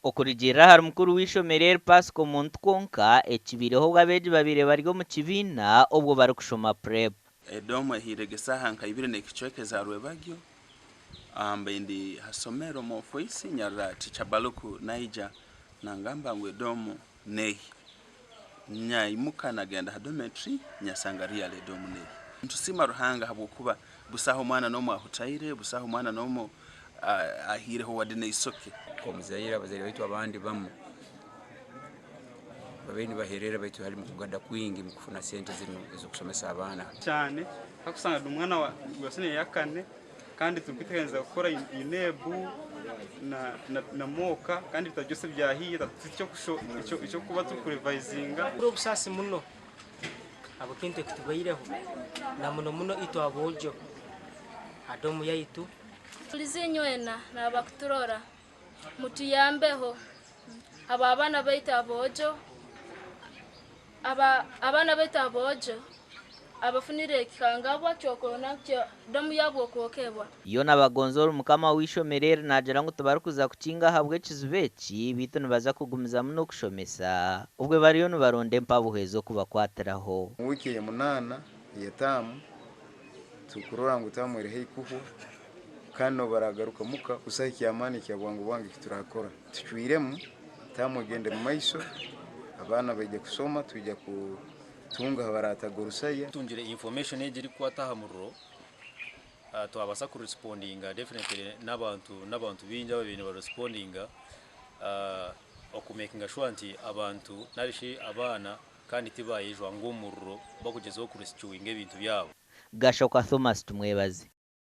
Okurugiirira ahari mukuru w'eishomero eri Pascal Muntu-Kwonka, ekibaireho obu abeegi babaire bari omu kibiina obwo barikushoma Prep. Edomu ehiirege esaaha nka ibiri n'ekicweka eza rwebagyo, mbaire ndi ha somero omu ofiisi nyarora Teacher Baluku naija nangamba ngu edomu nehi. Nyaimuka nagenda ha dormitory nyasanga really edomu nehi. Nitusiima Ruhanga habwokuba busaho omwana n'omu ahutaire, busaho omwana n'omu ahiireho wadde n'eisoke. Omuzaire abazaire baitu abandi bamwe babaire nibaherera baitu hali mukugada kwingi mukufuna sente zinu ezokusomesa abaana. Cyane aho kusanga ndi omwana wa siniya ya kane kandi turi kweteganiza kukora UNEB na, na, na MoCA, kandi ebitabo byose byahiye, tufite ekyokuba turi kurevisinga. Obusaasi muno habw'ekintu ekitubaireho, na muno muno itwe aboojo ha dorm yaitu. Tulize inywena n'abakuturora, mutuyambeho abo abaana baitu aboojo, aba abaana baitu aboojo abafunire ekikangabwa kyokorona kyo dorm yabo okwokebwa. Yoona Bagonza ori mukama w'eishomero eri naagira ngu tibarikuza kukinga ahabw'ekizibu eki, beitu nibaza kugumizamu n'okushomesa obwe bariyo nibaronda empabuhwezi okubakwatiraho. Mu wiiki eya 8 ey'etaamu, tukurora ngu taamu eri haihi kuhwa kandi nabo baragaruka muka. Busaho eky'amaani ekya bwangu bwangu eki turakora. Tucwiremu taamu egende mu maiso, abaana baije kusoma, twija kutunga abarataga orusaya. Tungire information egi erikukwata aha muriro, twabasa kurespondinga definitely n'abantu baingi ababaire nibarespondinga okumakinga sure nti abantu narishi abaana kandi tibayejwanga omuriro bakugyezaho kurescuinga ebintu byabo. Gashoka Thomas Tumwebaze.